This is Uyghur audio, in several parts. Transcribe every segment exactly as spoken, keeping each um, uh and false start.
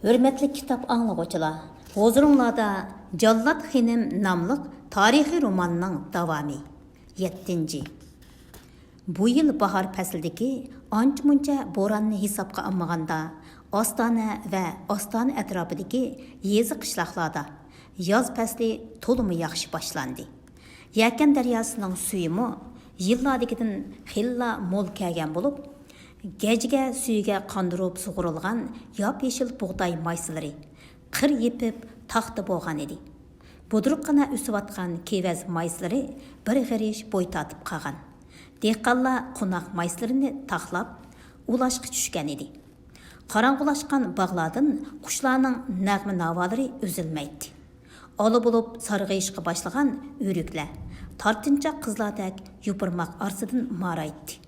ھۆرمەتلىك كىتاب ئاڭلىغۇچىلار، ھۇزۇرۇڭلاردا جاللات خېنىم ناملىق تارىخىي روماننىڭ داۋامى. يەتتىنچى. بۇ يىل باھار پەسلىدىكى ئانچە-مۇنچە بوراننى ھېسابقا ئالمىغاندا، ئاستانە ۋە ئاستانە ئەتراپىدىكى يېزا-قىشلاقلاردا ياز پەسلى تولىمۇ ياخشى باشلاندى. يەكەن دەرياسىنىڭ سۈيىمۇ يىللاردىكىدىن خېلىلا مول كەلگەن بولۇپ، گەجگە سۈيىگە قاندۇرۇپ سۇغۇرۇلغان ياپيېشىل بۇغداي مايسىلىرى قىر يېپىپ تاختا بولغان ئىدى. بۇدرۇققىنا ئۆسۈۋاتقان كېۋەز مايسىلىرى بىر غېرىش بوي تارتىپ قالغان. دېھقانلار قوناق مايسىلىرىنى تاقلاپ، ئۇلاشقا چۈشكەن ئىدى. قاراڭغۇلاشقان باغلاردىن قۇشلارنىڭ نەغمە-ناۋالىرى ئۈزۈلمەيتتى. ئالا بولۇپ سارغىيىشقا باشلىغان ئۆرۈكلەر تارتىنچاق قىزلاردەك يوپۇرماق ئارىسىدىن مارايتتى.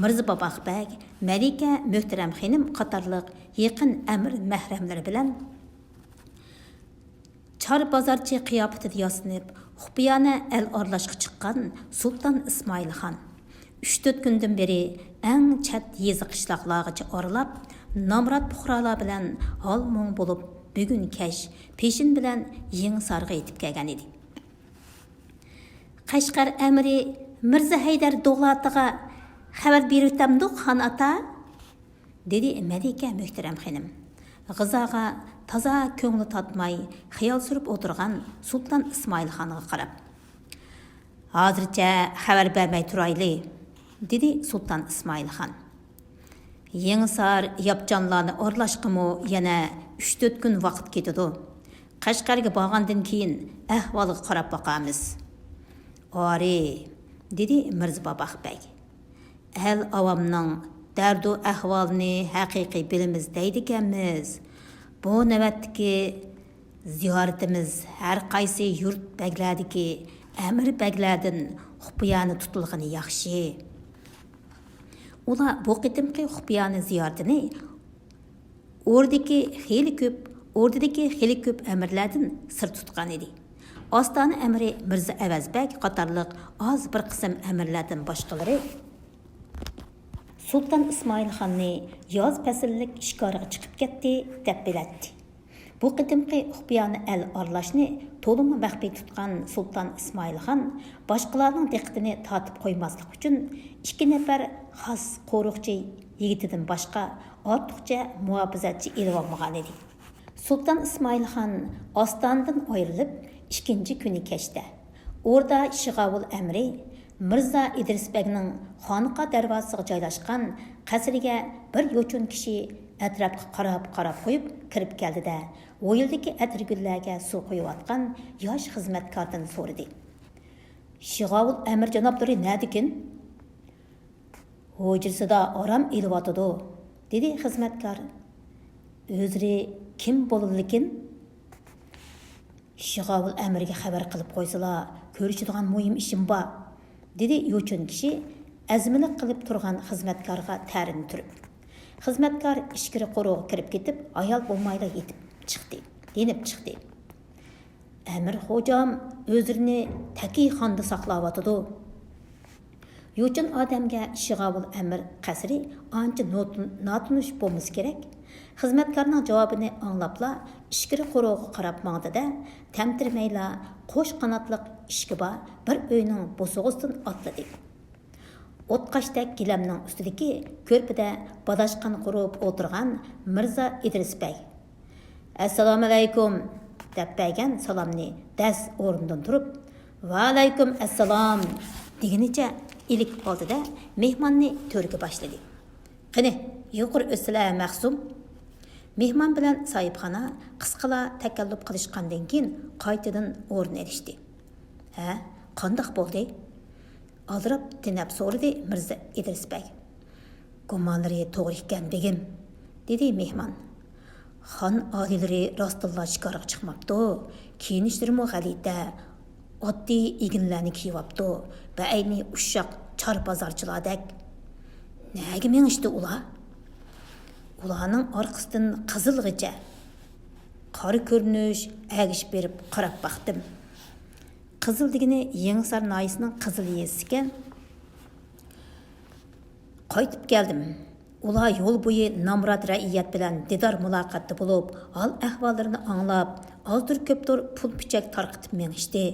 مىرزا باباق بەگ، مەلىكە مۆھتەرەم خېنىم قاتارلىق يېقىن ئەمىر مەھرەملىرى بىلەن چار بازارچى قىياپىتىدە ياسىنىپ، خۇپىيانە ئەل ئارىلاشقا چىققان سۇلتان ئىسمائىل خان ئۈچ-تۆت كۈندىن بېرى ئەڭ چەت يېزا-قىشلاقلارغىچە ئارىلاپ، نامرات پۇقرالار بىلەن ھال-مۇڭ بولۇپ، بۈگۈن كەچ پېشىن بىلەن يېڭىسارغا يېتىپ كەلگەن ئىدى. قەشقەر ئەمىرى مىرزا ھەيدەر دوغلاتىغا خەۋەر بېرىۋېتەمدۇق، خان ئاتا؟ دېدى مەلىكە مۆھتەرەم خېنىم، غىزاغا تازا كۆڭلى تاتماي خىيال سۈرۈپ ئولتۇرغان سۇلتان ئىسمائىل خانغا قاراپ. ھازىرچە خەۋەر بەرمەي تۇرايلى، دېدى سۇلتان ئىسمائىل خان. يېڭىسار ياپچانلارنى ئارىلاشقىمۇ يەنە ئۈچ-تۆت كۈن ۋاقىت كېتىدۇ. قەشقەرگە بارغاندىن كېيىن ئەھۋالغا قاراپ باقارمىز. ئارى، دېدى مىرزا باباق بەگ. ئەل ئاۋامنىڭ دەردۇ ئەھۋالىنى ھەقىقىي بىلىمىز دەيدىكەنمىز. بۇ نۆۋەتتىكى زىيارىتىمىز ھەر قايسى يۇرت بەگلەردىكى ئەمىر بەگلەردىن خۇپىيانە تۇتۇلغىنى ياخشى. ئۇلار بۇ قېتىمقى خۇپىيانە زىيارىتىنى ئوردىدىكى خېلى كۆپ، ئوردىدىكى خېلى كۆپ ئەمىرلەردىن سىر تۇتقان ئىدى. ئاستانە ئەمىرى مىرزا ئەۋەز بەگ قاتارلىق ئاز بىر قىسىم ئەمىرلەردىن باشقىلىرى سۇلتان ئىسمائىل خاننى ياز پەسىللىك شىكارغا چىقىپ كەتتى، دەپ بىلەتتى. بۇ قېتىمقى خۇپىيانە ئەل ئارىلاشنى تولىمۇ مەخپىي تۇتقان سۇلتان ئىسمائىل خان باشقىلارنىڭ دىققىتىنى تارتىپ قويماسلىق ئۈچۈن ئىككى نەپەر خاس قورۇقچى يىگىتىدىن باشقا ئارتۇقچە مۇھاپىزەتچى ئېلىۋالمىغان ئىدى. سۇلتان ئىسمائىل خان ئاستانىدىن ئايرىلىپ ئىككىنچى كۈنى كەچتە، ئوردا شىغاۋۇل ئەمىرى مىرزا ئىدرىس بەگنىڭ خانىقا دەرۋازىسىغا جايلاشقان قەسرىگە بىر يوچۇن كىشى ئەتراپقا قاراپ-قاراپ قويۇپ كىرىپ كەلدى-دە، ھويلىدىكى ئەتىرگۈللەرگە سۇ قۇيۇۋاتقان ياش خىزمەتكاردىن سورىدى. شىغاۋۇل ئەمىر جانابلىرى نەدىكىن؟ ھۇجرىسىدا ئارام ئېلىۋاتىدۇ، دېدى خىزمەتكار. ئۆزلىرى كىم بولىدىكىن؟ شىغاۋۇل ئەمىرگە خەۋەر قىلىپ قويسىلا، كۆرۈشىدىغان مۇھىم ئىشىم بار، دېدى يوچۇن كىشى ئەزمىلىك قىلىپ تۇرغان خىزمەتكارغا تەرىنى تۈرۈپ. خىزمەتكار ئىچكىرى قورۇغا كىرىپ كېتىپ، ھايال بولمايلا يېتىپ چىقتى، يېنىپ چىقتى. ئەمىر خوجام ئۆزلىرىنى تەكىي خاندا ساقلاۋاتىدۇ. يوچۇن ئادەمگە شىغاۋۇل ئەمىر قەسرى ئانچە نوتۇن-، ناتونۇش بولمىسا كېرەك. خىزمەتكارنىڭ جاۋابىنى ئاڭلاپلا ئىچكىرى قورۇغا قاراپ ماڭدى-دە، تەمتىرىمەيلا قوش قاناتلىق ئىشىكى بار بىر ئۆينىڭ بوسۇغىسىدىن ئاتلىدى. ئوتقاشتەك گىلەمنىڭ ئۈستىدىكى كۆرپىدە باداشقان قۇرۇپ ئولتۇرغان مىرزا ئىدرىس بەگ. «ئەسسالامۇئەلەيكۇم» دەپ بەرگەن سالامنى دەس ئورنىدىن تۇرۇپ، «ۋەئەلەيكۇم ئەسسالام» دېگىنىچە ئىلىك ئالدىدا مېھماننى تۆرگە باشلىدى. «قېنى، يۇقىرى ئۆتسىلە، مەخسۇم!» مېھمان بىلەن ساھىبخانا قىسقىلا تەكەللۇپ قىلىشقاندىن كېيىن، قايتىدىن ئورۇن ئېلىشتى. «ھە، قانداق بولدى؟» ئالدىراپ تېنەپ سورىدى مىرزا ئىدرىس بەگ. «گۇمانلىرى توغرا ئىكەن، بېگىم»، دېدى مېھمان. «خان ئالىيلىرى راستتىنلا شىكارغا چىقماپتۇ، كىيىنىشلىرىمۇ غەلىتە، ئاددىي ئىگىنىلەرنى كىيىۋاپتۇ، بەئەينى ئۇششاق چار بازارچىلاردەك.» «نەگە مېڭىشتى ئۇلار؟» «ئۇلارنىڭ ئارقىسىدىن قىزىلغىچە قارا كۆرۈنۈش ئەگىشىپ بېرىپ قاراپ باقتىم.» قىزىل دېگىنى يېڭىسار ناھىيەسىنىڭ قىزىل يېزىسىكەن. «قايتىپ كەلدىم. ئۇلار يول بويى نامرات رەئىيەت بىلەن دىدار مۇلاقاتتا بولۇپ، ھال ئەھۋاللىرىنى ئاڭلاپ، ئازدۇر كۆپتۇر پۇل پۈچەك تارقىتىپ مېڭىشتى.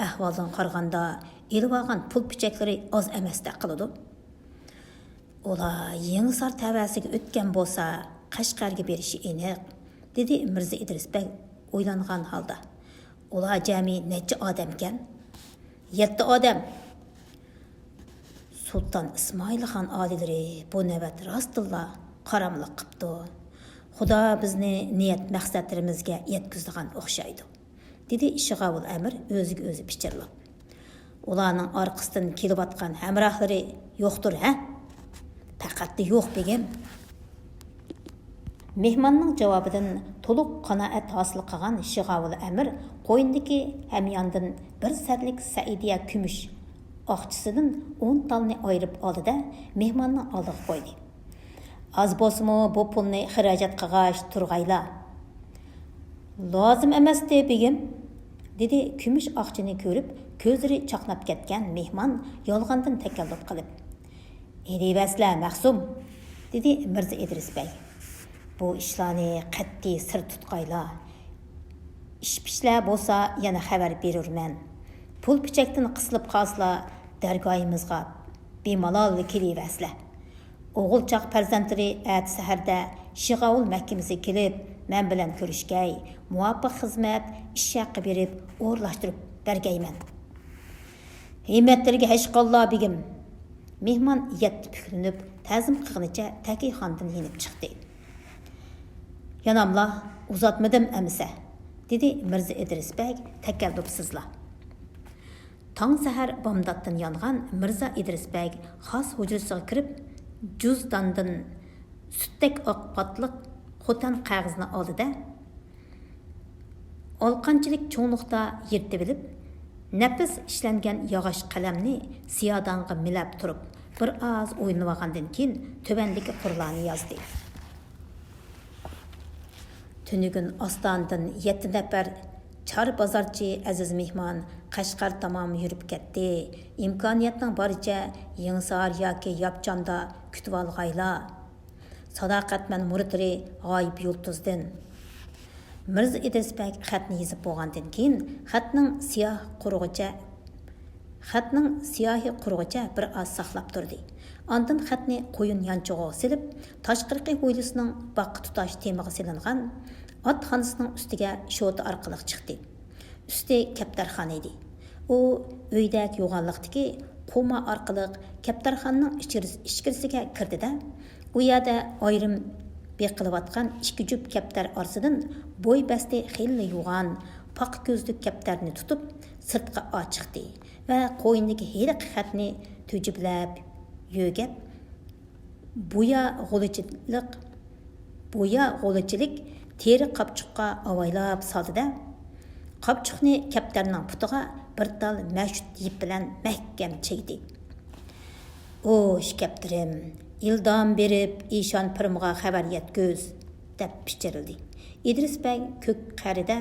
ئەھۋالدىن قارىغاندا، ئېلىۋالغان پۇل پۈچەكلىرى ئاز ئەمەستەك قىلىدۇ. ئۇلار يېڭىسار تەۋەسىگە ئۆتكەن بولسا، قەشقەرگە بېرىشى ئېنىق، دېدى مىرزا ئىدرىس بەگ ئويلانغان ھالدا. ئۇلار جەمئىي نەچچە ئادەمكەن؟ يەتتە ئادەم. سۇلتان ئىسمائىل خان ئالىيلىرى بۇ نۆۋەت راستتىنلا قاراملىق قىپتۇ. خۇدا بىزنى نىيەت مەقسەتلىرىمىزگە يەتكۈزىدىغان ئوخشايدۇ، دېدى شىغاۋۇل ئەمىر ئۆزىگە ئۆزى پىچىرلاپ. ئۇلارنىڭ ئارقىسىدىن كېلىۋاتقان ھەمراھلىرى يوقتۇر ھە؟ پەقەتلا يوق بېگىم. مېھماننىڭ جاۋابىدىن تولۇق قانائەت ھاسىل قىلغان شىغاۋۇل ئەمىر قوينىدىكى ھەمياندىن بىر سەرلىك سەئىدىيە كۈمۈش ئاقچىسىدىن ئون تالنى ئايرىپ ئالدى-دە، مېھماننىڭ ئالدىغا قويدى. ئاز بولسىمۇ بۇ پۇلنى خىراجەت قىلغاچ تۇرغايلا. لازىم ئەمەستى بېگىم، دېدى كۈمۈش ئاقچىنى كۆرۈپ كۆزلىرى چاقناپ كەتكەن مېھمان يالغاندىن تەكەللۇپ قىلىپ. ئېلىۋەرسىلە مەخسۇم، دېدى مىرزا ئىدرىس بەگ. بۇ ئىشلارنى قەتئىي سىر تۇتقايلا. ئىش پىشلەر بولسا يەنە خەۋەر بېرۇرمەن. پۇل پۈچەكتىن قىسىلىپ قالسىلا دەرگاھىمىزغا بىمالال كېلىۋەرسىلە. ئوغۇلچاق پەرزەنتلىرى ئەتە سەھەردە شىغاۋۇل مەھكىمىسىگە كېلىپ مەن بىلەن كۆرۈشكەي، مۇۋاپىق خىزمەت ئىش ھەققى بېرىپ ئورۇنلاشتۇرۇپ بەرگەيمەن. ھىممەتلىرىگە ھەشقاللا بېگىم. مېھمان يەتتە پۈكلىنىپ تەزىم قىلغىنىچە تەكىيخانىدىن يېنىپ چىقتى. ياناملا، ئۇزاتمىدىم ئەمىسە، دېدى مىرزا ئىدرىس بەگ تەكەللۇپسىزلا. تاڭ سەھەر بامداتتىن يانغان مىرزا ئىدرىس بەگ خاس ھۇجرىسىغا كىرىپ، جۇزداندىن سۈتتەك ئاق پاتلىق خوتەن قەغىزىنى ئالدى-دە، ئالىقانچىلىك چوڭلۇقتا يىرتىۋېلىپ، نەپىس ئىشلەنگەن ياغاچ قەلەمنى سىيادانغا مىلەپ تۇرۇپ، بىر ئاز ئويلىنىۋالغاندىن كېيىن، تۆۋەندىكى قۇرلارنى يازدى. تۈنۈگۈن ئاستانىدىن يەتتە نەپەر چار بازارچى ئەزىز مېھمان قەشقەر تامام يۈرۈپ كەتتى. ئىمكانىيەتنىڭ بارىچە يېڭىسار ياكى ياپچاندا كۈتۈۋالغايلا. ساداقەتمەن مۇرىتلىرى غايىب يۇلتۇزدىن. مىرزا ئىدرىس بەگ خەتنى يېزىپ بولغاندىن كېيىن، خەتنىڭ سىياھ قۇرۇغىچە، خەتنىڭ سىياھى قۇرۇغىچە بىر ئاز ساقلاپ تۇردى. ئاندىن خەتنى قويۇن يانچۇقىغا سېلىپ، تاشقىرىقى ھويلىسىنىڭ باغقا تۇتاش تېمىغا سېلىنغان ئاتخانىسىنىڭ ئۈستىگە شوتا ئارقىلىق چىقتى. ئۈستى كەپتەرخانا ئىدى. ئۇ ئۆيدەك يوغانلىقتىكى قوما ئارقىلىق كەپتەرخانىنىڭ ئىچكىرىس-، ئىچكىرىسىگە كىردى-دە، ئۇ يەردە ئايرىم بېقىلىۋاتقان ئىككى جۈپ كەپتەر ئارىسىدىن بوي بەستى خېلىلا يوغان، پاقا كۆزلۈك كەپتەرنى تۇتۇپ، سىرتقا ئاچىقتى ۋە قوينىدىكى ھېلىقى خەتنى تۈجۈپلەپ يۆگەپ، بويا غۇلىچىلىق، بويا غۇلىچىلىك تېرە قاپچۇققا ئاۋايلاپ سالدى-دە، قاپچۇقنى كەپتەرنىڭ پۇتىغا بىر تال مەشۇت يىپ بىلەن مەھكەم چىگدى. ئۇش كەپتىرىم، ئىلدام بېرىپ ئىشان پىرىمغا خەۋەر يەتكۈز، دەپ پىچىرلىدى. ئىدرىس بەگ كۆك قەرىدە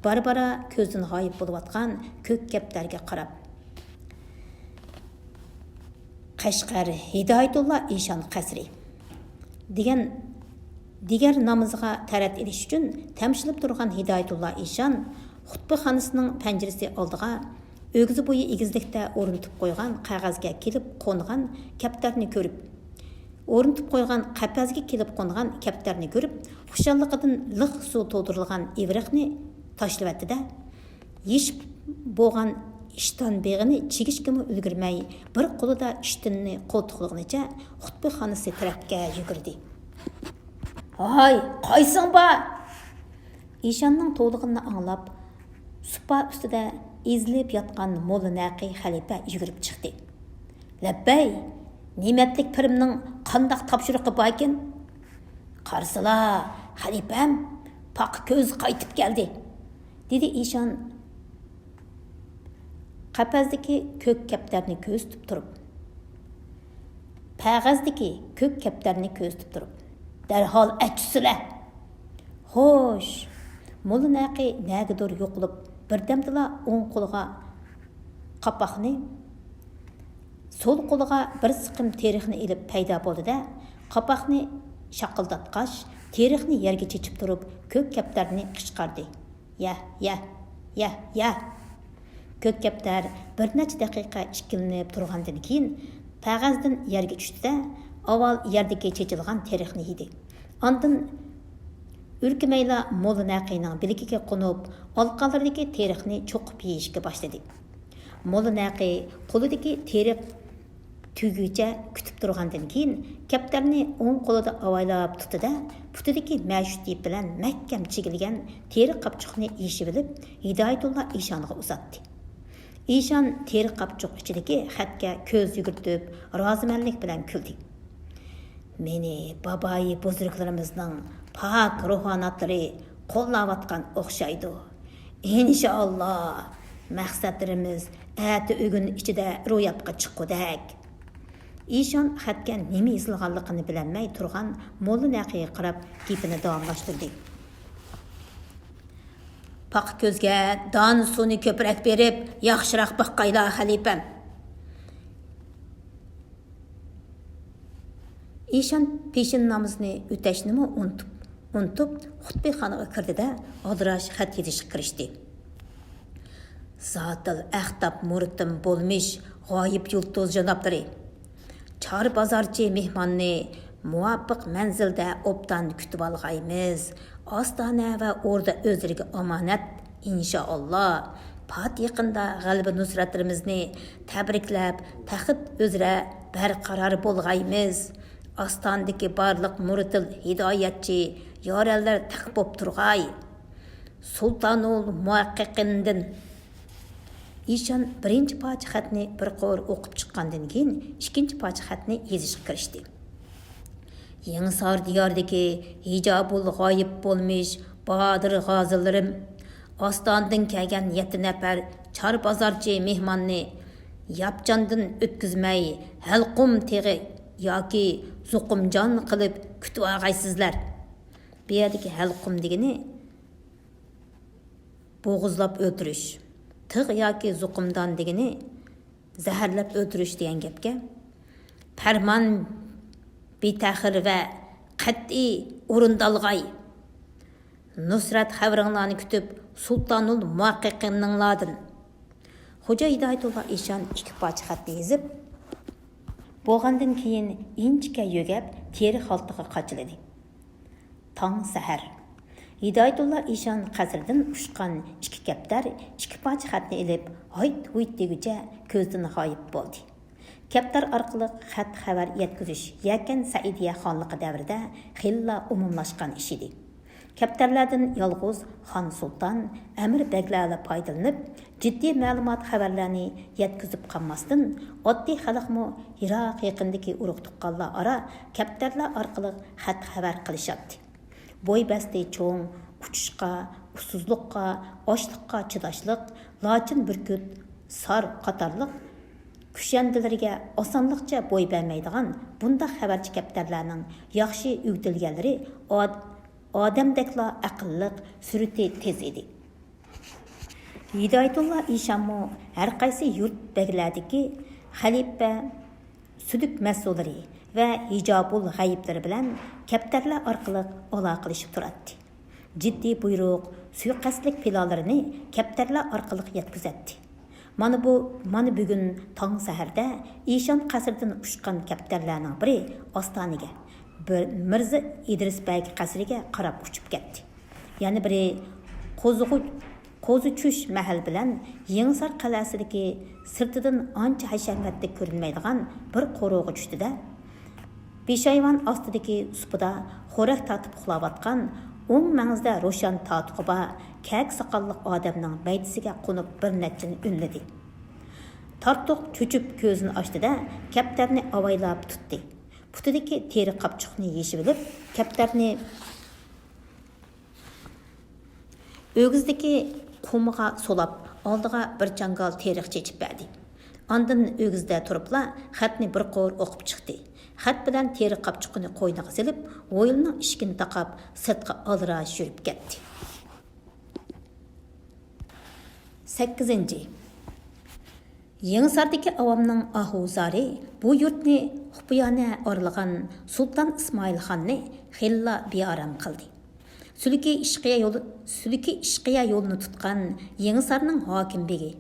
بارا-بارا كۆزدىن غايىب بولۇۋاتقان كۆك كەپتەرگە قاراپ. قەشقەر ھىدايەتۇللا ئىشان قەسرى دېگەن دىگەر نامىزىغا تەرەت ئېلىش ئۈچۈن تەمشىلىپ تۇرغان ھىدايەتۇللا ئىشان خۇتبىخانىسىنىڭ پەنجىرىسى ئالدىغا ئۆگزە بويى ئېگىزلىكتە ئورنىتىپ قويغان قەغەزگە كېلىپ قونغان كەپتەرنى كۆرۈپ، ئورنىتىپ قويغان قەپەسكە كېلىپ قونغان كەپتەرنى كۆرۈپ، خۇشاللىقىدىن لىق سۇ تولدۇرۇلغان ئىۋرىقنى تاشلىۋەتتى-دە، يېشىپ بولغان ئىشتان بېغىنى چىگىشكىمۇ ئۈلگۈرمەي، بىر قولىدا ئىشتىننى قولتۇقلىغىنىچە خۇتبىخانىسى تەرەپكە يۈگۈردى. ھاي، قايسىڭ بار؟ ئىشاننىڭ توۋلىغىنىنى ئاڭلاپ، سۇپا ئۈستىدە ئېزىلىپ ياتقان موللا نەقى خەلىپە يۈگۈرۈپ چىقتى. لەببەي، نېمەتلىك پىرىمنىڭ قانداق تاپشۇرۇقى باركىن؟ قارىسىلا، خەلىپەم، پاقا كۆز قايتىپ كەلدى، دېدى ئىشان قەپەستىكى كۆك كەپتەرنى كۆرسىتىپ تۇرۇپ. قەغەزدىكى كۆك كەپتەرنى كۆرسىتىپ تۇرۇپ، دەرھال ئەچۈسىلە! خوش! موللا نەقى نەگىدۇر يوقىلىپ، بىردەمدىلا ئوڭ قولىغا قاپاقنى، سول قولىغا بىر سىقىم تېرىقنى ئېلىپ پەيدا بولدى-دە، قاپاقنى شاقىلداتقاچ، تېرىقنى يەرگە چېچىپ تۇرۇپ، كۆك كەپتەرنى قىچقاردى. يە، يە، يە، يە! كۆك كەپتەر بىر نەچچە دەقىقە ئىككىلىنىپ تۇرغاندىن كېيىن، پەغەزدىن يەرگە چۈشتى-دە، ئاۋۋال يەردىكى چېچىلغان تېرىقنى يېدى. ئاندىن ئۈركۈمەيلا موللا نەقىنىڭ بىلىكىگە قونۇپ، ئالىقانلىرىدىكى تېرىقنى چوقۇپ يېيىشكە باشلىدى. موللا نەقى قولىدىكى تېرىق تۈگىگىچە كۈتۈپ تۇرغاندىن كېيىن، كەپتەرنى ئوڭ قولىدا ئاۋايلاپ تۇتتى-دە، پۇتىدىكى مەشۇت يىپ بىلەن مەھكەم چىگىلگەن تېرىق قاپچۇقنى يېشىۋېلىپ، ھىدايەتۇللا ئىشانغا ئۇزاتتى. ئىشان تېرىق قاپچۇق ئىچىدىكى خەتكە كۆز يۈگۈرتۈپ، رازىمەنلىك بىلەن كۈلدى. مېنى بابايى بۇزرۇكلىرىمىزنىڭ پاك روھانىيەتلىرى قوللاۋاتقان ئوخشايدۇ. ئىنشائاللا، مەقسەتلىرىمىز ئەتە ئۆگۈن ئىچىدە روياپقا چىققۇدەك. ئىشان خەتكە نېمە يېزىلغانلىقىنى بىلەلمەي تۇرغان موللا نەقىگە قاراپ گېپىنى داۋاملاشتۇردى. پاقا كۆزگە دانە سۇنى كۆپرەك بېرىپ، ياخشىراق باققايلا، خەلىپەم. ئىشان پېشىن نامىزىنى ئۆتەشنىمۇ ئۇنتۇپ، ئۇنتۇپ، خۇتبىخانىغا كىردى-دە، ئالدىراش خەت يېزىشقا كىرىشتى. زاتىل ئەختاب مۇرىتىم بولمىش غايىب يۇلتۇز جانابلىرى! چار بازارچى مېھماننى مۇۋاپىق مەنزىلدە ئوبدان كۈتۈۋالغايمىز. ئاستانە ۋە ئوردا ئۆزلىرىگە ئامانەت، ئىنشائاللا. پات يېقىندا غەلىبە نۇسرەتلىرىمىزنى تەبرىكلەپ، تەخت ئۈزرە بەرقارار بولغايمىز. ئاستانىدىكى بارلىق مۇرىتىل ھىدايەتچى يارەنلەر تەخت بوپ تۇرغاي. سۇلتانۇل مۇھەققىقىندىن. ئىشان بىرىنچى پارچە خەتنى بىر قۇر ئوقۇپ چىققاندىن كېيىن، ئىككىنچى پارچە خەتنى يېزىشقا كىرىشتى. يېڭىسار دىيارىدىكى ھىجابۇل غايىب بولمىش بادىر غازىلىرىم، ئاستانىدىن كەلگەن يەتتە نەپەر چار بازارچى مېھماننى ياپچاندىن ئۆتكۈزمەي، ھەلقۇم تېغى ياكى زۇقۇمجان قىلىپ كۈتۈۋالغايسىزلەر. بۇ يەردىكى ھەلقۇم دېگىنى بوغۇزلاپ ئۆلتۈرۈش، تىغ ياكى زۇقۇمدان دېگىنى زەھەرلەپ ئۆلتۈرۈش دېگەن گەپكەن. پەرمان بىتەخىر ۋە قەتئىي ئورۇندالغاي. نۇسرەت خەۋىرىڭلارنى كۈتۈپ، سۇلتانۇل مۇھەققىقىنىڭلاردىن. خوجا ھىدايەتۇللا ئىشان ئىككى پارچە خەتنى يېزىپ بولغاندىن كېيىن، ئىنچىكە يۆگەپ، تېرە خالتىغا قاچىلىدى. تاڭ سەھەر. ھىدايەتۇللا ئىشان قەسىردىن ئۇچقان ئىككى كەپتەر ئىككى پارچە خەتنى ئېلىپ، ھايت-ھۇيت دېگۈچە كۆزدىن غايىب بولدى. كەپتەر ئارقىلىق خەت-خەۋەر يەتكۈزۈش يەكەن سەئىدىيە خانلىقى دەۋرىدە خېلىلا ئومۇملاشقان ئىش ئىدى. كەپتەرلەردىن يالغۇز خان سۇلتان، ئەمىر بەگلەرلا پايدىلىنىپ، جىددىي مەلۇمات خەۋەرلەرنى يەتكۈزۈپ قالماستىن، ئاددىي خەلقمۇ يىراق يېقىندىكى ئۇرۇق تۇغقانلار ئارا كەپتەرلەر ئارقىلىق خەت خەۋەر قىلىشاتتى. بوي بەستى چوڭ، ئۇچۇشقا، ئۇسسۇزلۇققا، ئاچلىققا چىداشلىق، لاچىن بۈركۈت، سار قاتارلىق كۈشەندىلىرىگە ئاسانلىقچە بوي بەرمەيدىغان بۇنداق خەۋەرچى كەپتەرلەرنىڭ ياخشى ئۆگىتىلگەنلىرى ئاد-، ئادەمدەكلا ئەقىللىق، سۈرئىتى تېز ئىدى. ھىدايەتۇللا ئىشانمۇ ھەرقايسى يۇرت بەگلەردىكى خەلىپە، سۈلۈك مەسئۇللىرى ۋە ھىجابۇل غەيىبلىرى بىلەن كەپتەرلەر ئارقىلىق ئالاقىلىشىپ تۇراتتى. جىددىي بۇيرۇق، سۇيىقەستلىك پىلانلىرىنى كەپتەرلەر ئارقىلىق يەتكۈزەتتى. مانا بۇ، مانا بۈگۈن تاڭ سەھەردە ئىشان قەسرىدىن ئۇچقان كەپتەرلەرنىڭ بىرى ئاستانىگە، بىر مىرزا ئىدرىس بەگ قەسرىگە قاراپ ئۇچۇپ كەتتى. يەنە بىرى قوزغۇ-، قوزۇچۈش مەھەل بىلەن يېڭىسار قەلئەسىدىكى سىرتىدىن ئانچە ھەشەمەتلىك كۆرۈنمەيدىغان بىر قورۇغا چۈشتى-دە، پېشايۋان ئاستىدىكى سۇپىدا خورەك تارتىپ ئۇخلاۋاتقان ئوڭ مەڭزىدە روشەن تارتۇقى بار كەكە ساقاللىق ئادەمنىڭ مەيدىسىگە قونۇپ بىر نەچچىنى ئۈنلىدى. تارتۇق چۆچۈپ كۆزىنى ئاچتى-دە، كەپتەرنى ئاۋايلاپ تۇتتى. پۇتىدىكى تېرە قاپچۇقنى يېشىۋېلىپ، كەپتەرنى ئۆگزىدىكى قۇمىغا سولاپ، ئالدىغا بىر چاڭگال تېرىق چېچىپ بەردى. ئاندىن ئۆگزىدە تۇرۇپلا خەتنى بىر قۇر ئوقۇپ چىقتى. خەت بىلەن تېرىق قاپچۇقىنى قوينىغا سېلىپ، ھويلىنىڭ ئىشىكىنى تاقاپ، سىرتقا ئالدىراش يۈرۈپ كەتتى. سەككىزىنچى. يېڭىساردىكى ئاۋامنىڭ ئاھۇ زارى بۇ يۇرتنى خۇپىيانە ئارىلىغان سۇلتان ئىسمائىل خاننى خېلىلا بىئارام قىلدى. سۈلۈكى ئىشقىيە يولى، سۈلۈكى ئىشقىيە يولىنى تۇتقان يېڭىسارنىڭ ھاكىم بېگى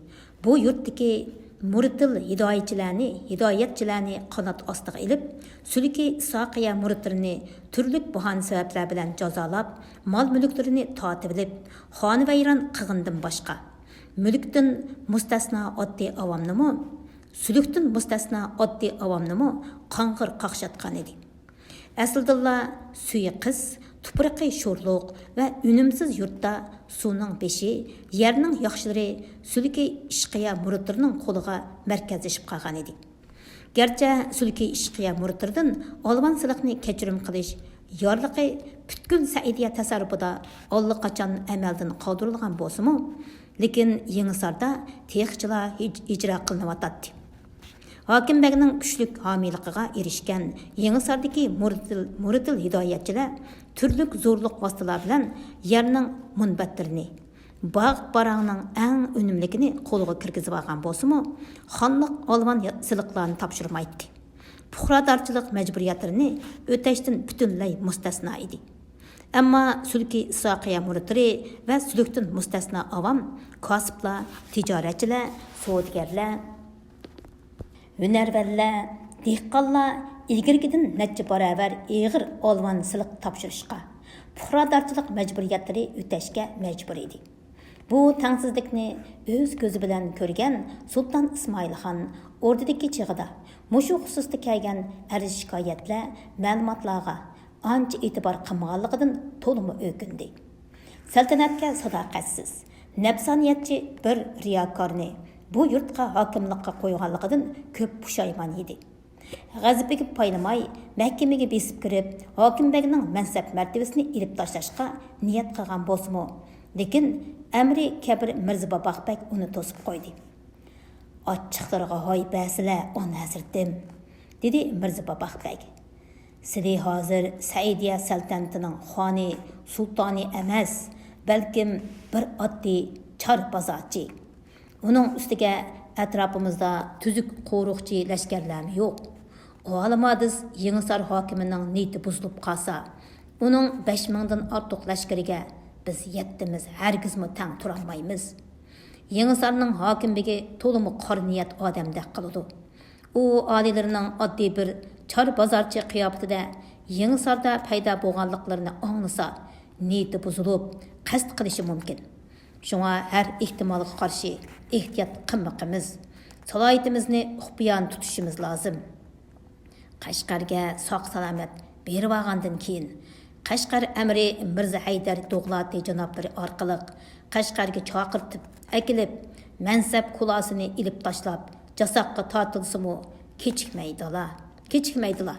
بۇ يۇرتتىكى مۇرتىل ھىدايەتچىلەرنى، ھىدايەتچىلەرنى قانات ئاستىغا ئېلىپ، سۈلۈكى ئىسھاقىيە مۇرتلىرىنى تۈرلۈك باھانە سەۋەبلەر بىلەن جازالاپ، مال-مۈلۈكلىرىنى تارتىۋېلىپ، خانىۋەيران قىلغىنىدىن باشقا، مۈلۈكتىن مۇستەسنا ئاددىي ئاۋامنىمۇ، سۈلۈكتىن مۇستەسنا ئاددىي ئاۋامنىمۇ قاڭغىر قاقشاتقان ئىدى. ئەسلىدىنلا سۈيى قىس، تۇپرىقى شورلۇق ۋە ئۈنۈمسىز يۇرتتا سۇنىڭ بېشى، يەرنىڭ ياخشىلىرى سۈلۈكى ئىشقىيە مۇرتلىرىنىڭ قولىغا مەركەزلىشىپ قالغان ئىدى. گەرچە سۈلكى ئىشقىيە مۇرتىدىن ئالۋان سېلىقنى كەچۈرۈم قىلىش يارلىقى پۈتكۈل سەئىدىيە تەسەررۇپىدا ئاللىقاچان ئەمەلدىن قالدۇرۇلغان بولسىمۇ، لېكىن يېڭىساردا تېخىچىلا ھىج-، ئىجرا قىلىنىۋاتاتتى. ھاكىم بەگنىڭ كۈچلۈك ھامىيلىقىغا ئېرىشكەن يېڭىساردىكى مۇرتىل، مۇرتىل ھىدايەتچىلەر تۈرلۈك زورلۇق ۋاسىتىلەر بىلەن يەرنىڭ مۇنبەتلىرىنى، باغ-باراڭنىڭ ئەڭ ئۈنۈملۈكىنى قولغا كىرگۈزۈۋالغان بولسىمۇ، خانلىق ئالۋان سېلىقلارنى تاپشۇرمايتتى. پۇقرادارچىلىق مەجبۇرىيەتلىرىنى ئۆتەشتىن پۈتۈنلەي مۇستەسنا ئىدى. ئەمما سۈلكى ئىسھاقىيە مۇرتلىرى ۋە سۈلۈكتىن مۇستەسنا ئاۋام، كاسىپلار، تىجارەتچىلەر، سودىگەرلەر، ھۈنەرۋەنلەر، دېھقانلار ئىلگىرىكىدىن نەچچە باراۋەر ئېغىر ئالۋان سېلىق تاپشۇرۇشقا، پۇقرادارچىلىق مەجبۇرىيەتلىرى ئۆتەشكە مەجبۇر ئىدى. بۇ تەڭسىزلىكنى ئۆز كۆزى بىلەن كۆرگەن سۇلتان ئىسمائىل خان ئوردىدىكى چېغىدا مۇشۇ خۇسۇستا كەلگەن ئەرز-شىكايەتلەر، مەلۇماتلارغا ئانچە ئېتىبار قىلمىغانلىقىدىن تولىمۇ ئۆكۈندى. سەلتەنەتكە ساداقەتسىز، نەپسانىيەتچى بىر رىياكارنى بۇ يۇرتقا ھاكىملىققا قويغانلىقىدىن كۆپ پۇشايمان يېدى. غەزىپىگە پايلىماي، مەھكىمىگە بېسىپ كىرىپ، ھاكىم بەگنىڭ مەنسەپ مەرتىۋىسىنى ئېلىپ تاشلاشقا نىيەت قىلغان بولسىمۇ، لېكىن ئەمرى كەبىر مىرزا باباق بەگ ئۇنى توسۇپ قويدى. «ئاچچىقلىرىغا ھاي بەرسىلە، ئانا ھەزرىتىم!» دېدى مىرزا باباق بەگ. «سىلى ھازىر سەئىدىيە سەلتەنىتىنىڭ خانى، سۇلتانى ئەمەس، بەلكىم بىر ئاددىي چار بازارچى. ئۇنىڭ ئۈستىگە ئەتراپىمىزدا تۈزۈك قورۇقچى لەشكەرلەرمۇ يوق. ئالىمادىز يېڭىسار ھاكىمىنىڭ نىيىتى بۇزۇلۇپ قالسا، ئۇنىڭ بەش مىڭدىن ئارتۇق لەشكىرىگە بىز يەتتىمىز ھەرگىزمۇ تەڭ تۇرالمايمىز. يېڭىسارنىڭ ھاكىم بېگى تولىمۇ قارا نىيەت ئادەمدەك قىلىدۇ. ئۇ ئالىيلىرىنىڭ ئاددىي بىر چار بازارچى قىياپىتىدە يېڭىساردا پەيدا بولغانلىقلىرىنى ئاڭلىسا، نىيىتى بۇزۇلۇپ، قەست قىلىشى مۇمكىن. شۇڭا ھەر ئېھتىمالغا قارشى ئېھتىيات قىلمىقىمىز، سالاھىيىتىمىزنى خۇپىيانە تۇتۇشىمىز لازىم.» قەشقەرگە ساق-سالامەت بېرىۋالغاندىن كېيىن، قەشقەر ئەمىرى مىرزا ھەيدەر دوغلاتى جانابلىرى ئارقىلىق قەشقەرگە چاقىرتىپ ئەكېلىپ، مەنسەپ كۇلاسىنى ئېلىپ تاشلاپ، جاساققا تارتىلسىمۇ، كېچىكمەيدىلا، كېچىكمەيدىلا.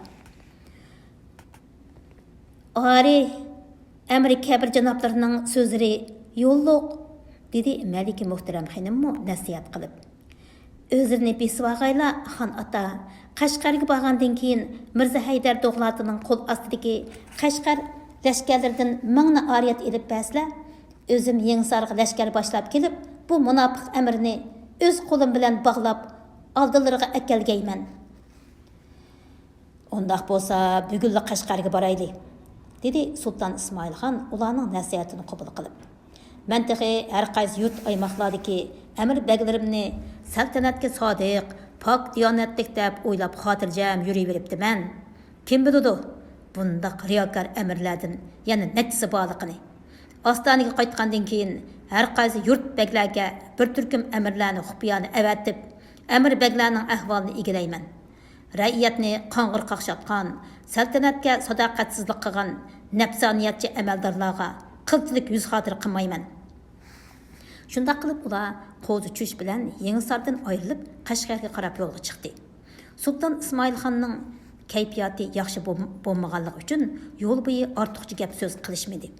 «ئارى، ئەمىر كەبىر جانابلىرىنىڭ سۆزلىرى يوللۇق»، دېدى مەلىكە مۆھتەرەم خېنىممۇ نەسىھەت قىلىپ. «ئۆزلىرىنى بېسىۋالغايلا، خان ئاتا. قەشقەرگە بارغاندىن كېيىن، مىرزا ھەيدەر دوغلاتىنىڭ قول ئاستىدىكى قەشقەر لەشكەرلىرىدىن مىڭنى ئارىيەت ئېلىپ بەرسىلە، ئۆزۈم يېڭىسارغا لەشكەر باشلاپ كېلىپ، بۇ مۇناپىق ئەمىرنى ئۆز قولۇم بىلەن باغلاپ، ئالدىلىرىغا ئەكەلگەيمەن.» «ئۇنداق بولسا، بۈگۈنلا قەشقەرگە بارايلى»، دېدى سۇلتان ئىسمائىل خان ئۇلارنىڭ نەسىھەتىنى قوبۇل قىلىپ. «مەن تېخى ھەر قايسى يۇرت ئايماقلاردىكى ئەمىر بەگلىرىمنى سەلتەنەتكە سادىق، پاك دىيانەتلىك دەپ ئويلاپ خاتىرجەم يۈرۈۋېرىپتىمەن. كىم بىلىدۇ، بۇنداق رىياكار ئەمىرلەردىن يەنە نەچچىسى بارلىقىنى. ئاستانىگە قايتقاندىن كېيىن، ھەر قايسى يۇرت بەگلەرگە بىر تۈركۈم ئەمىرلەرنى خۇپىيانە ئەۋەتىپ، ئەمىر بەگلەرنىڭ ئەھۋالىنى ئىگىلەيمەن. رەئىيەتنى قاڭغىر قاقشاتقان، سەلتەنەتكە ساداقەتسىزلىك قىلغان نەپسانىيەتچى ئەمەلدارلارغا قىلچىلىك يۈز خاتىرە قىلمايمەن.» شۇنداق قىلىپ، ئۇلار قوزا چۈش بىلەن يېڭىساردىن ئايرىلىپ، قەشقەرگە قاراپ يولغا چىقتى. سۇلتان ئىسمائىل خاننىڭ كەيپىياتى ياخشى بولم-، بولمىغانلىقى ئۈچۈن، يول بويى ئارتۇقچە گەپ سۆز قىلىشمىدى.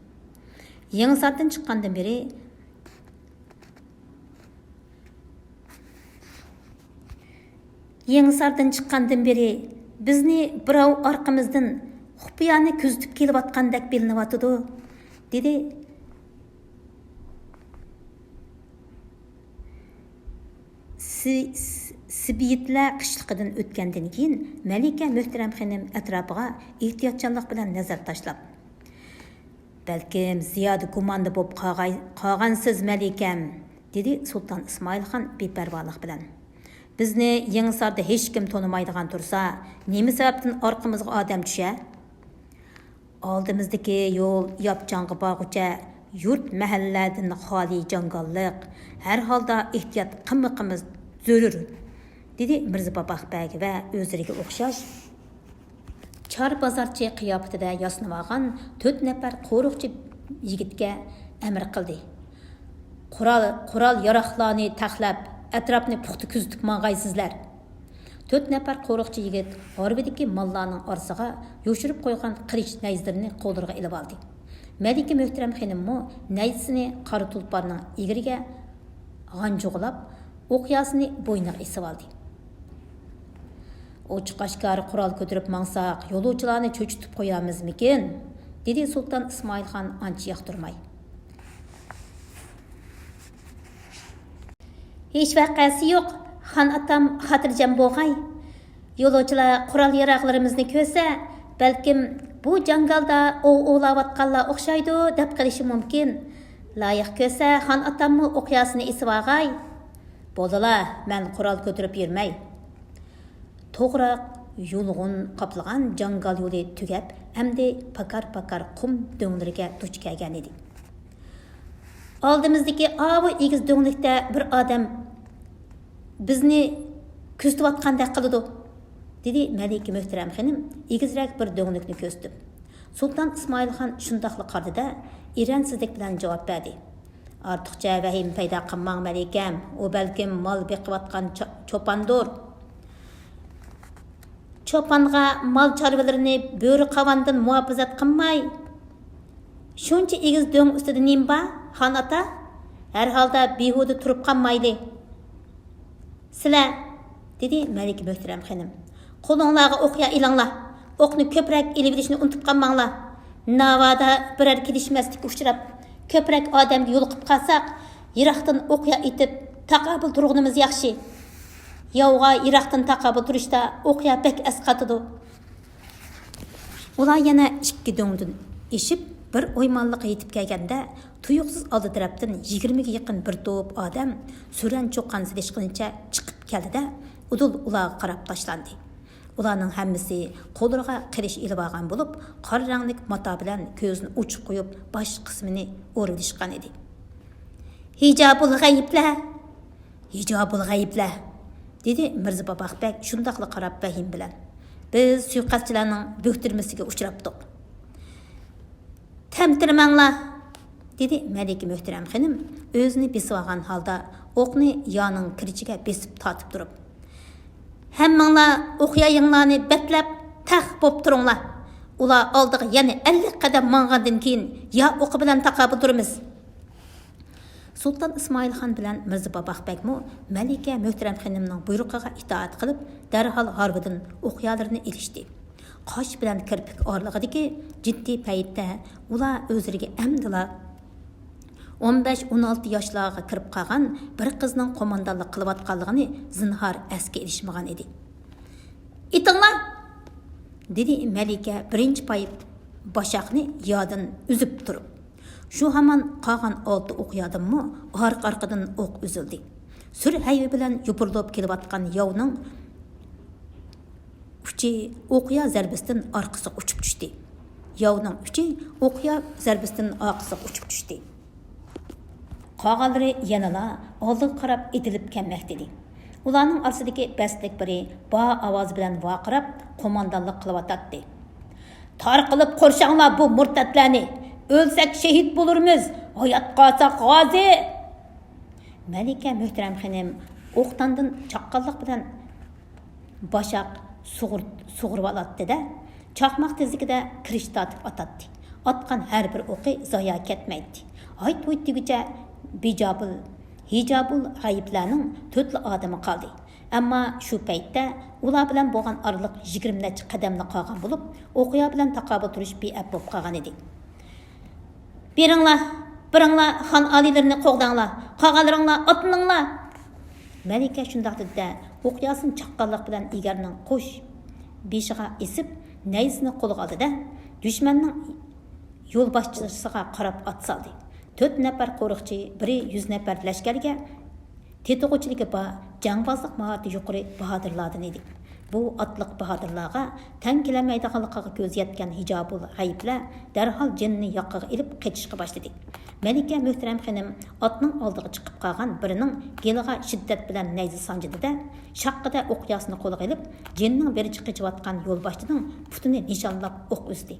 يېڭىساردىن چىققاندىن بېرى، يېڭىساردىن چىققاندىن بېرى بىزنى بىراۋ ئارقىمىزدىن خۇپىيانە كۆزىتىپ كېلىۋاتقاندەك بىلىنىۋاتىدۇ، دېدى سى-، س-، سېبېيتلەر قىشلىقىدىن ئۆتكەندىن كېيىن، مەلىكە مۆھتەرەم خېنىم ئەتراپىغا ئېھتىياتچانلىق بىلەن نەزەر تاشلاپ، بەلكىم زىيادە گۇماندا بولۇپ قالغاي-، قالغانسىز، مەلىكەم، دېدى سۇلتان ئىسمائىل خان بىپەرۋالىق بىلەن. بىزنى يېڭىساردا ھېچكىم تونۇمايدىغان تۇرسا، نېمە سەۋەبتىن ئارقىمىزغا ئادەم چۈشە؟ ئالدىمىزدىكى يول ياپچانغا بارغۇچە يۇرت مەھەللىلەردىن خالىي جاڭگاللىق، ھەر ھالدا ئېھتىيات قىلمىقىمىز زۆرۈر، دېدى مىرزا باباق بەگ ۋە ئۆزلىرىگە ئوخشاش چار بازارچى قىياپىتىدە ياسىنىۋالغان تۆت نەپەر قورۇقچى يىگىتكە ئەمىر قىلدى. قورال، قورال ياراغلارنى تەقلەپ، ئەتراپنى پۇختا كۆزىتىپ ماڭغايسىزلەر. تۆت نەپەر قورۇقچى يىگىت ھارۋىدىكى ماللارنىڭ ئارىسىغا يوشۇرۇپ قويغان قىلىچ نەيزىلىرىنى قوللىرىغا ئېلىۋالدى. مەلىكە مۆھتەرەم خېنىممۇ نەيزىسىنى قارا تۇلپارنىڭ ئېگىرىگە غانجۇغىلاپ، ئوقياسىنى بوينىغا ئېسىۋالدى. ئوچۇق ئاشكارا قورال كۆتۈرۈپ ماڭساق، يولۇچىلارنى چۆچۈتۈپ قويارمىزمىكىن؟ دېدى سۇلتان ئىسمائىل خان ئانچە ياقتۇرماي. ھېچ ۋەقەسى يوق، خان ئاتام خاتىرجەم بولغاي. يولۇچىلار قورال ياراغلىرىمىزنى كۆرسە، بەلكىم بۇ جاڭگالدا ئوۋ ئوۋلاۋاتقانلار ئوخشايدۇ دەپ قېلىشى مۇمكىن. لايىق كۆرسە، خان ئاتاممۇ ئوقياسىنى ئېسىۋالغاي. بولدىلا، مەن قورال كۆتۈرۈپ يۈرمەي. توغراق، يۇلغۇن قاپلىغان جاڭگال يولى تۈگەپ، ئەمدى پاكار-پاكار قۇم دۆڭلىرىگە دۇچ كەلگەنىدى. ئالدىمىزدىكى ئاۋۇ ئېگىز دۆڭلۈكتە بىر ئادەم بىزنى كۆزىتىۋاتقاندەك قىلىدۇ، دېدى مەلىكە مۆھتەرەم خېنىم ئېگىزرەك بىر دۆڭلۈكنى كۆرسىتىپ. سۇلتان ئىسمائىل خان شۇنداقلا قارىدى-دە، ئېرەنسىزلىك بىلەن جاۋاب بەردى. ئارتۇقچە ۋەھىمە پەيدا قىلماڭ، مەلىكەم، ئۇ بەلكىم مال بېقىۋاتقان چا-، چوپاندۇر. چوپانغا مال چارۋىلىرىنى بۆرە قاۋاندىن مۇھاپىزەت قىلماي، شۇنچە ئېگىز دۆڭ ئۈستىدە نېمە بار، خان ئاتا؟ ھەر ھالدا بىھۇدە تۇرۇپ قالمايلى. سىلەر، دېدى مەلىكە مۆھتەرەم خېنىم، قولۇڭلارغا ئوقيا ئېلىڭلار، ئوقنى كۆپرەك ئېلىۋېلىشنى ئۇنتۇپ قالماڭلار. ناۋادا بىرەر كېلىشمەسلىككە ئۇچراپ، كۆپرەك ئادەمگە يولۇقۇپ قالساق، يىراقتىن ئوقيا ئېتىپ، تاقابىل تۇرغىنىمىز ياخشى. ياۋغا يىراقتىن تاقابىل تۇرۇشتا ئوقيا بەك ئەسقاتىدۇ. ئۇلار يەنە ئىككى دۆڭدىن ئېشىپ، بىر ئويمانلىققا يېتىپ كەلگەندە، تۇيۇقسىز ئالدى تەرەپتىن يىگىرمىگە يېقىن بىر توپ ئادەم سۈرەن چۇقان سېلىشقىنىچە چىقىپ كەلدى-دە، ئۇدۇل ئۇلارغا قاراپ تاشلاندى. ئۇلارنىڭ ھەممىسى قوللىرىغا قىلىچ ئېلىۋالغان بولۇپ، قارا رەڭلىك ماتا بىلەن كۆزىنى ئوچۇق قويۇپ، باش قىسمىنى ئورىۋېلىشقان ئىدى. ھىجابۇل غەيىبلەر! ھىجابۇل غەيىبلەر! دېدى مىرزا باباق بەگ شۇنداقلا قاراپ ۋەھىمە بىلەن. بىز سۇيىقەستچىلەرنىڭ بۆكتۈرمىسىگە ئۇچراپتۇق. تەمتىرىمەڭلار! دېدى مەلىكە مۆھتەرەم خېنىم ئۆزىنى بېسىۋالغان ھالدا ئوقنى يانىڭ كىرىچىگە بېسىپ تارتىپ تۇرۇپ. ھەممىڭلار ئوقيايىڭلارنى بەتلەپ تەق بوپ تۇرۇڭلار. ئۇلار ئالدىغا يەنە ئەللىك قەدەم ماڭغاندىن كېيىن يا ئوقى بىلەن تاقابىل تۇرىمىز. سۇلتان ئىسمائىل خان بىلەن مىرزا باباق بەگمۇ مەلىكە مۆھتەرەم خېنىمنىڭ بۇيرۇقىغا ئىتائەت قىلىپ، دەرھال ھارۋىدىن ئوقيالىرىنى ئېلىشتى. قاش بىلەن كىرپىك ئارىلىقىدىكى جىددىي پەيتتە ئۇلار ئۆزلىرىگە ئەمدىلا ئون بەش، ئون ئالتە ياشلارغا كىرىپ قالغان بىر قىزنىڭ قوماندانلىق قىلىۋاتقانلىقىنى زىنھار ئەسكە ئېلىشمىغان ئىدى. ئېتىڭلار! دېدى مەلىكە بىرىنچى پايىپ باشاقنى يادىن ئۈزۈپ تۇرۇپ. شۇ ھامان قالغان ئالتە ئوقيادىنمۇ ئارقا-ئارقىدىن ئوق ئۈزۈلدى. سۈر ھەيۋە بىلەن يوپۇرۇلۇپ كېلىۋاتقان ياۋنىڭ ئۇچى ئوقيا زەربىسىدىن ئارقىسىغا ئۇچۇپ چۈشتى. ياۋنىڭ ئۇچى ئوقيا زەربىسىدىن ئارقىسىغا ئۇچۇپ چۈشتى. قالغانلىرى يەنىلا ئالدىغا قاراپ ئېتىلىپ كەلمەكتىدى. ئۇلارنىڭ ئارىسىدىكى بەستلىك بىرى بار ئاۋازى بىلەن ۋارقىراپ، قوماندانلىق قىلىۋاتاتتى. تارقىلىپ قورشاڭلار بۇ مۇرتەتلەرنى! ئۆلسەك شېھىت بولۇرمىز، ھايات قالساق غازى! مەلىكە مۆھتەرەم خېنىم ئوقداندىن چاققانلىق بىلەن باشاق سۇغۇر-، سۇغۇرۇۋالاتتى-دە، چاقماق تېزلىكىدە كىرىچ تارتىپ ئاتاتتى. ئاتقان ھەر بىر ئوقى زايا كەتمەيتتى. ھايت-ھۇيت دېگۈچە بىجابۇل، ھىجابۇل غەيىبلەرنىڭ تۆتلا ئادىمى قالدى. ئەمما شۇ پەيتتە ئۇلار بىلەن بولغان ئارىلىق يىگىرمە نەچچە قەدەملا قالغان بولۇپ، ئوقيا بىلەن تاقابىل تۇرۇش بىئەپ بولۇپ قالغانىدى. بېرىڭلار، بېرىڭلار، خان ئالىيلىرىنى قوغداڭلار، قالغانلىرىڭلار ئاتلىنىڭلار! مەلىكە شۇنداق دېدى-دە، ئوقياسىنى چاققانلىق بىلەن ئېگەرنىڭ قوش بېشىغا ئېسىپ، نەيزىسىنى قولىغا ئالدى-دە، دۈشمەننىڭ يولباشچىسىغا قاراپ ئات سالدى. تۆت نەپەر قورۇقچى، بىرى يۈز نەپەر لەشكەرگە تېتىغۇچىلىكى بار، جەڭبازلىق ماھارىتى يۇقىرى باھادىرلاردىن ئىدى. بۇ ئاتلىق باھادىرلارغا تەڭ كېلەلمەيدىغانلىقىغا كۆزى يەتكەن ھىجابۇل غەيىبلەر دەرھال جېنىنى ياقىغا ئېلىپ قېچىشقا باشلىدى. مەلىكە مۆھتەرەم خېنىم ئاتنىڭ ئالدىغا چىقىپ قالغان بىرىنىڭ گېلىغا شىددەت بىلەن نەيزە سانجىدى-دە، شاققىدە ئوقياسىنى قولىغا ئېلىپ، جېنىنىڭ بېرىچە قېچىۋاتقان يولباشچىنىڭ پۇتىنى نىشانلاپ ئوق ئۈزدى.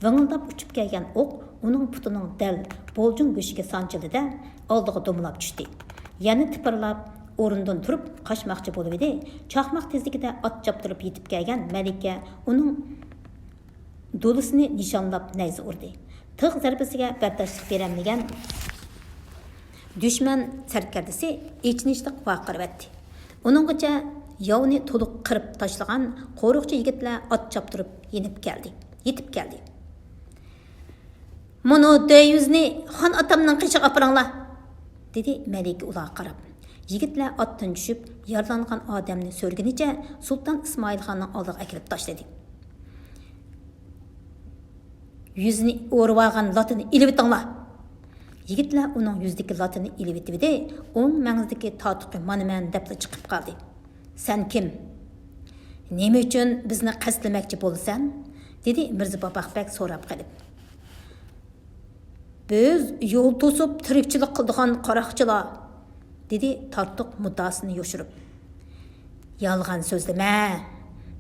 ۋىڭىلداپ ئۇچۇپ كەلگەن ئوق ئۇنىڭ پۇتىنىڭ دەل بولجۇڭ گۆشىگە سانجىلدى-دە، ئالدىغا دومىلاپ چۈشتى. يەنە تىپىرلاپ، ئورنىدىن تۇرۇپ قاچماقچى بولۇۋىدى. چاقماق تېزلىكىدە ئات چاپتۇرۇپ يېتىپ كەلگەن مەلىكە ئۇنىڭ دولىسىنى نىشانلاپ نەيزە ئۇردى. تىغ زەربىسىگە بەرداشلىق بېرەلمىگەن دۈشمەن سەركەردىسى ئېچىنىشلىق ۋارقىرىۋەتتى. ئۇنىڭغىچە ياۋنى تولۇق قىرىپ تاشلىغان قورۇقچى يىگىتلەر ئات چاپتۇرۇپ يېنىپ كەلدى، يېتىپ كەلدى. «مۇنۇ دۆيۈزنى خان ئاتامنىڭ قېشىغا ئاپىرىڭلار!» دېدى مەلىكە ئۇلارغا قاراپ. يىگىتلەر ئاتتىن چۈشۈپ، يارىلانغان ئادەمنى سۆرىگىنىچە سۇلتان ئىسمائىل خاننىڭ ئالدىغا ئەكېلىپ تاشلىدى. «يۈزىنى ئورىۋالغان لاتىنى ئېلىۋېتىڭلار!» يىگىتلەر ئۇنىڭ يۈزىدىكى لاتىنى ئېلىۋېتىۋىدى، ئوڭ مەڭزىدىكى تاتۇقى مانا مەن دەپلا چىقىپ قالدى. «سەن كىم؟ نېمە ئۈچۈن بىزنى قەستلىمەكچى بولىسەن؟» دېدى مىرزا باباق بەگ سوراپ قېلىپ. «بىز يول توسۇپ تىرىكچىلىك قىلىدىغان قاراقچىلار»، دېدى تارتۇق مۇددىئاسىنى يوشۇرۇپ. «يالغان سۆزلىمە»،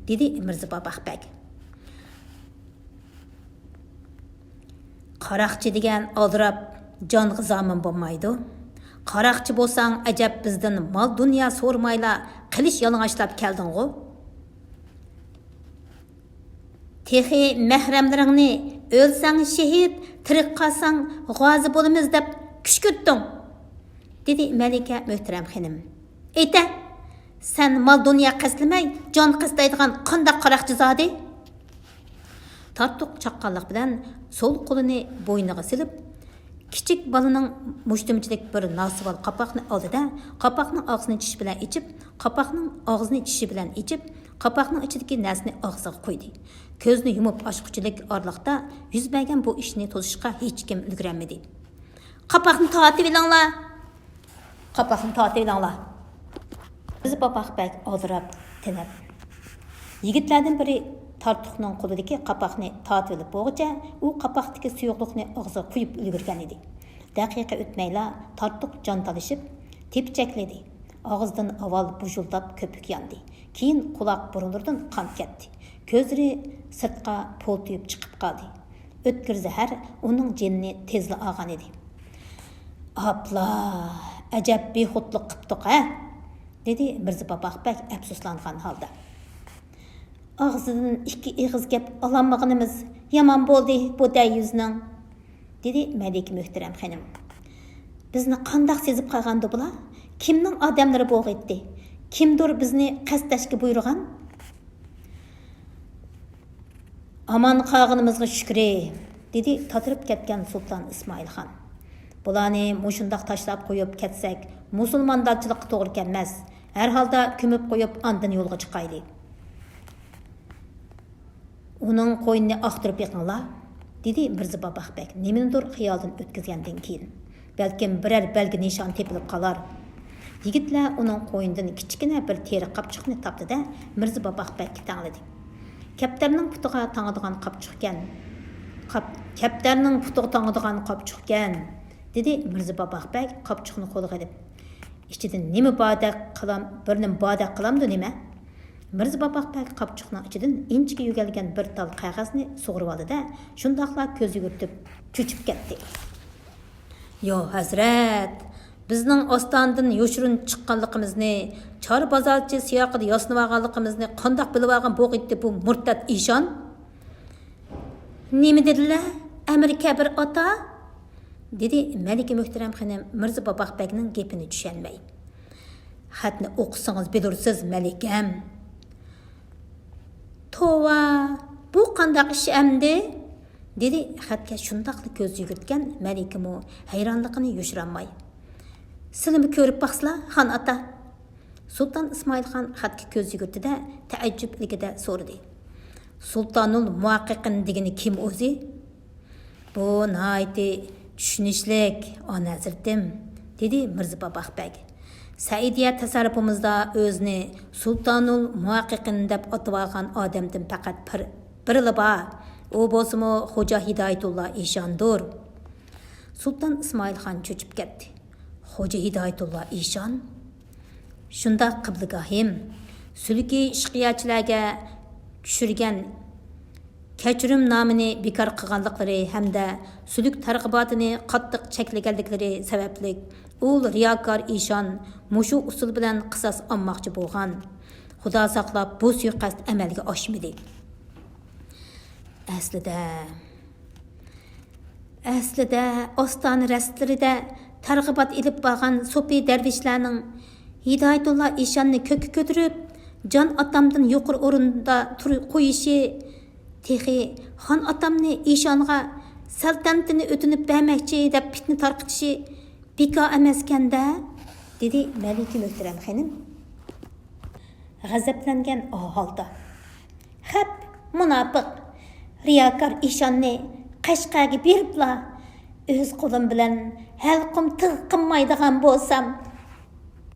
دېدى مىرزا باباق بەگ. «قاراقچى دېگەن ئالدىراپ جانغا زامىن بولمايدۇ. قاراقچى بولساڭ ئەجەب بىزدىن مال-دۇنيا سورىمايلا قىلىچ يالىڭاچلاپ كەلدىڭغۇ؟ تېخى مەھرەملىرىڭنى، ئۆلسەڭ شېھىت، تىرىك قالساڭ غازى بولىمىز دەپ كۈشكۈرتتۈڭ»، دېدى مەلىكە مۆھتەرەم خېنىم. «ئېيتە، سەن مال-دۇنيا قەستلىمەي جان قەستلەيدىغان قانداق قاراقچى زادى؟» تارتۇق چاققانلىق بىلەن سول قولىنى بوينىغا سېلىپ، كىچىك بالىنىڭ مۇشتۇمچىلىك بىر ناسىۋال قاپاقنى ئالدى-دە، قاپاقنىڭ ئاغزىنى چىشى بىلەن ئېچىپ، قاپاقنىڭ ئاغزىنى چىشى بىلەن ئېچىپ، قاپاقنىڭ ئىچىدىكى نەرسىنى ئاغزىغا قۇيدى. كۆزىنى يۇمۇپ ئاچقۇچىلىك ئارىلىقتا يۈز بەرگەن بۇ ئىشنى توسۇشقا ھېچكىم ئۈلگۈرەلمىدى. «قاپاقنى تارتىۋېلىڭلار! قاپاقنى تارتىۋېلىڭلار!» مىرزا باباق بەگ ئالدىراپ تېنەپ، يىگىتلەردىن بىرى تارتۇقنىڭ قولىدىكى قاپاقنى تارتىۋېلىپ بولغۇچە، ئۇ قاپاقتىكى سۇيۇقلۇقنى ئاغزىغا قۇيۇپ ئۈلگۈرگەن ئىدى. دەقىقە ئۆتمەيلا تارتۇق جان تالىشىپ، تېپچەكلىدى. ئاغزىدىن ئاۋۋال بۇژۇلداپ كۆپۈك ياندى. كېيىن قۇلاق بۇرۇنلىرىدىن قان كەتتى. كۆزلىرى سىرتقا پولتىيىپ چىقىپ قالدى. ئۆتكۈر زەھەر ئۇنىڭ جېنىنى تېزلا ئالغان ئىدى. «ئاپلا، ئەجەب بىخۇدلۇق قىپتۇق ھە!» دېدى مىرزا باباق بەگ ئەپسۇسلانغان ھالدا. «ئاغزىدىن ئىككى ئېغىز گەپ ئالالمىغىنىمىز يامان بولدى بۇ دەييۇزنىڭ»، دېدى مەلىكە مۆھتەرەم خېنىم. «بىزنى قانداق سېزىپ قالغاندۇ بۇلار؟ كىمنىڭ ئادەملىرى بولغىيتتى؟ كىمدۇر بىزنى قەستلەشكە بۇيرۇغان؟» «ئامان قالغىنىمىزغا شۈكرى»، دېدى تاتىرىپ كەتكەن سۇلتان ئىسمائىل خان. «بۇلارنى مۇشۇنداق تاشلاپ قويۇپ كەتسەك، مۇسۇلماندارچىلىققا توغرا كەلمەس. ھەر ھالدا كۆمۈپ قويۇپ، ئاندىن يولغا چىقايلى.» «ئۇنىڭ قوينىنى ئاختۇرۇپ بېقىڭلار»، دېدى مىرزا باباق بەگ نېمىنىدۇر خىيالىدىن ئۆتكۈزگەندىن كېيىن. «بەلكىم بىرەر بەلگە نىشان تېپىلىپ قالار.» يىگىتلەر ئۇنىڭ قوينىدىن كىچىككىنە بىر تېرە قاپچۇقنى تاپتى-دە، مىرزا باباق بەگكە تەڭلىدى. «كەپتەرنىڭ پۇتىغا تاڭىدىغان قاپچۇقكەن. قاپ-، كەپتەرنىڭ پۇتىغا تاڭىدىغان قاپچۇقكەن»، دېدى مىرزا باباق بەگ قاپچۇقنى قولىغا ئېلىپ. «ئىچىدە نېمە باردەك قىلام-، بىر نېمە باردەك قىلامدۇ نېمە؟» مىرزا باباق بەگ قاپچۇقنىڭ ئىچىدىن ئىنچىكە يۆگەلگەن بىر تال قەغەزنى سۇغۇرۇۋالدى-دە، شۇنداقلا كۆز يۈگۈرتۈپ چۆچۈپ كەتتى. «يا ھەزرەت، بىزنىڭ ئاستانىدىن يوشۇرۇن چىققانلىقىمىزنى، چار بازارچى سىياقىدا ياسىنىۋالغانلىقىمىزنى قانداق بىلىۋالغان بولغىيتتى بۇ مۇرتەت ئىشان؟» «نېمە دېدىلە، ئەمىر كەبىر ئاتا؟» دېدى مەلىكە مۆھتەرەم خېنىم مىرزا باباق بەگنىڭ گېپىنى چۈشەنمەي. «خەتنى ئوقۇسىڭىز بىلۇرسىز، مەلىكەم.» «توۋا، بۇ قانداق ئىش ئەمدى؟» دېدى خەتكە شۇنداقلا كۆز يۈگۈرتكەن مەلىكىمۇ ھەيرانلىقىنى يوشۇرالماي. «سىلىمۇ كۆرۈپ باقسىلا، خان ئاتا.» سۇلتان ئىسمائىلخان خەتكە كۆز يۈگۈردى-دە، تەئەججۈپ ئىلكىدە سورىدى: «سۇلتانۇل مۇھەققىقىن دېگىنى كىم ئۆزى؟» «بۇ ناھايىتى چۈشىنىشلىك، ئانا ھەزرىتىم»، دېدى مىرزا باباق بەگ. «سەئىدىيە تەسەررۇپىمىزدا ئۆزىنى سۇلتانۇل مۇھەققىقىن دەپ ئاتىۋالغان ئادەمدىن پەقەت بىر، بىرىلا بار. ئۇ بولسىمۇ خوجا ھىدايەتۇللا ئىشاندۇر.» سۇلتان ئىسمائىلخان چۆچۈپ كەتتى. «خوجا ھىدايەتۇللا ئىشان؟» «شۇنداق، قىبلىگاھىم. سۈلۈكى ئىشقىيەچىلەرگە چۈشۈرگەن كەچۈرۈمنامىنى بىكار قىلغانلىقلىرى ھەمدە سۈلۈك تەرغىباتىنى قاتتىق چەكلىگەنلىكلىرى سەۋەبلىك، ئۇ رىياكار ئىشان مۇشۇ ئۇسۇل بىلەن قىساس ئالماقچى بولغان. خۇدا ساقلاپ، بۇ سۇيىقەست ئەمەلگە ئاشمىدى.» ئەسلىدە، ئەسلىدە ئاستانە رەستىلىرىدە تەرغىبات ئېلىپ بارغان سوپى دەرۋىشلەرنىڭ ھىدايەتۇللا ئىشاننى كۆككە كۆتۈرۈپ، جان ئاتامدىن يۇقىرى ئورۇندا تۇر-، قويۇشى، تېخى خان ئاتامنى ئىشانغا سەلتەنىتىنى ئۆتۈنۈپ بەرمەكچى دەپ پىتنە تارقىتىشى بىكار ئەمەسكەن-دە، دېدى مەلىكە مۆھتەرەم خېنىم غەزەپلەنگەن ھالدا. خەپ، مۇناپىق، رىياكار ئىشاننى قەشقەرگە بېرىپلا، ئۆز قولۇم بىلەن ھەلقۇم تىغ قىلمايدىغان بولسام،